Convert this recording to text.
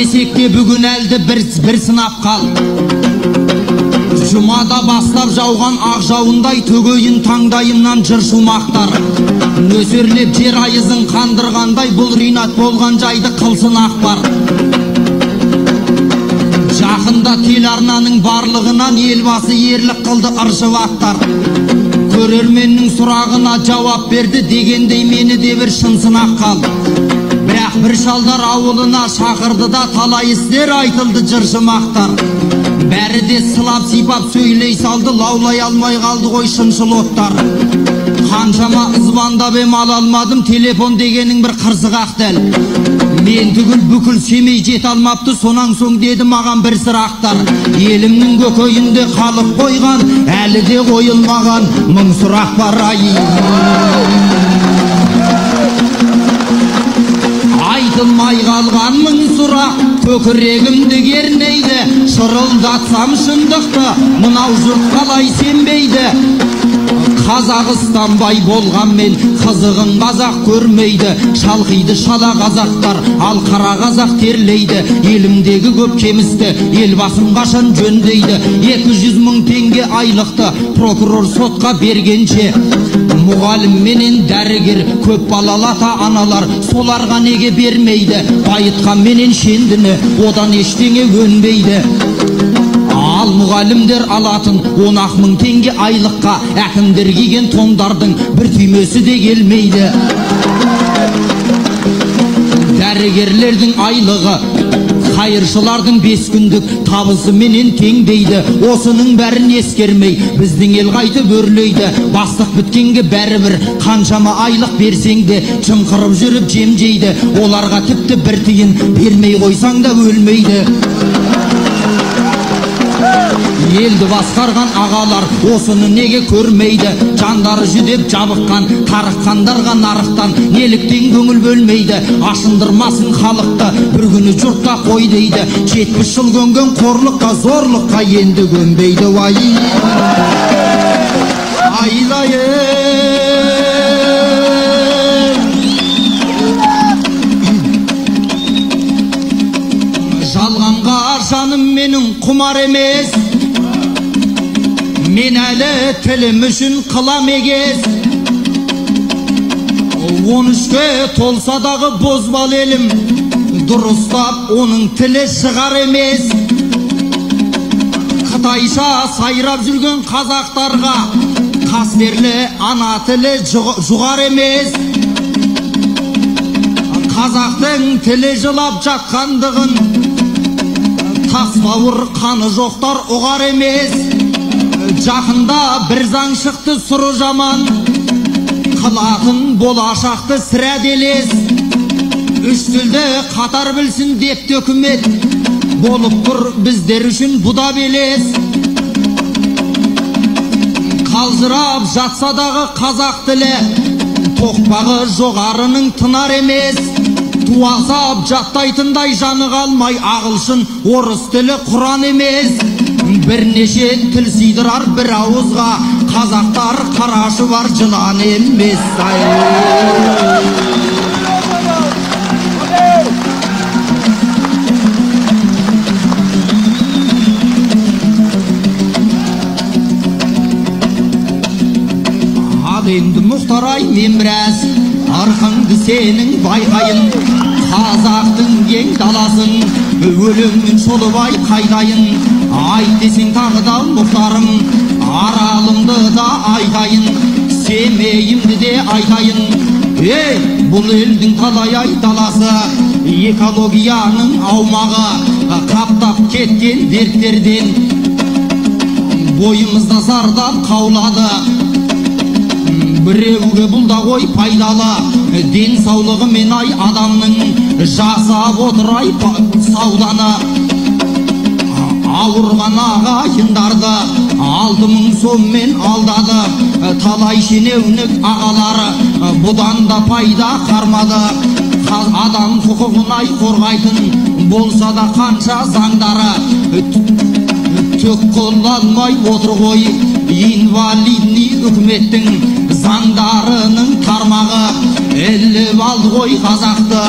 Десек те бүгін әлді бір сынап қал. Жұмада бастап жауған ақ жауындай төгейін таңдайымнан жыр шумақтар. Нөсерлеп жер айызын қандырғандай бұл Ринат болған жайды қылсын ақпар. Жақында телеарнаның барлығынан елбасы ерлік қылды ыршып ақтар. Көрерменнің сұрағына жауап берді дегендей мені де бір шын сынақ қал. Бірақ бір шалдар ауылына шақырды да талай істер айтылды жыршы мақтар. Бәрі де сылап сипап сөйлей салды, лаулай алмай қалды ғой шыншыл оттар. Қаншама звондап ем ала алмадым, телефон дегенің бір қырсық ақ дәл. Мен түгіл бүкіл Семей жете алмапты, сонан соң деді маған бір сыр ақтар. Елімнің көкейінде қалып қойған, әлі де қойылмаған мың сұрақ бар ай. Айтылмай қалған мың сұрақ көкірегімді кернейді. Шырылдатсам шындықты, мынау жұрт қалай сенбейді. Қазақстан бай болғанмен қызығын қазақ көрмейді. Шалқиды шала қазақтар, ал қара қазақ терлейді. Елімдегі көп кемісті елбасым қашан жөндейді. 200 мың теңге айлықты прокурор сотқа бергенше, мұғалім менен дәрігер, көп балалы ата аналар соларға неге бермейді? Байытқан менен шендіні, одан ештеңе өнбейді. Ал мұғалімдер алатын 10 мың теңге айлыққа әкімдер киген тондардың бір түймесі де келмейді. Дәрігерлердің айлығы қайыршылардың 5 күндік табысы менен теңдейді. Осының бәрін ескермей біздің ел қайтып өрлейді. Бастық біткенге бәрібір қаншама айлық берсең де жымқырып жүріп жем жейді. Оларға тіпті бір тиын бермей қойсаң да өлмейді. Елді басқарған ағалар осыны неге көрмейді? Жандары жүдеп жабыққан тарыққандарға нарықтан неліктен көңіл бөлмейді? Ашындырмасын халықты бір күні жұртта қой дейді. 70 жыл көнген қорлыққа зорлыққа енді көнбейді. Уай айлайын. Жалғанға жаным менің құмар емес, мен әлі тілім үшін қылам егес. 13-ке толса дағы бозбал елім, дұрыстап оның тілі шығар емес. Қытайша сайрап жүрген қазақтарға қастерлі ана тілі жұғар емес. Қазақтың тілі жылап жатқандығын тас бауыр қаны жоқтар ұғар емес. Жақында бір заң шықты сұры жаман, қылатын болашақты сірә делес. Үш тілді қатар білсін депті үкімет, болып тұр біздер үшін бұда белес. Қалжырап жатса дағы қазақ тілі, тоқпағы жоғарының тынар емес. Туасап жаттайтындай жаны қалмай ағылшын орыс тілі құран емес. Бірнеше тіл сыйдырар бір ауызға, қазақтар қарашы бар жылан емес. Ал енді Мұхтар ай мен біраз арқаңды сенің байқайын, қазақтың кең даласын өлеңнің шолып ай қайтайын. Айт десең тағы да Мұхтарым, Аралымды да айтайын, Семейімді де айтайын. Ей, бұл елдің талай ай даласы, экологияның аумағы, қаптап кеткен дерттерден бойымызда зардап қаулады. Біреуге бұл да ғой пайдалы, денсаулығымен ай адамның жасап отыр ай сауданы. Ауырған ағайындарды 6000 соммен алдады, талай шенеунік ағалары бұдан да пайда қармады. Адам құқығын ай қорғайтын болса да қанша заңдары түк қыла алмай отыр ғой инвалидный үкіметтің заңдарының тармағы. Іліп алды ғой қазақты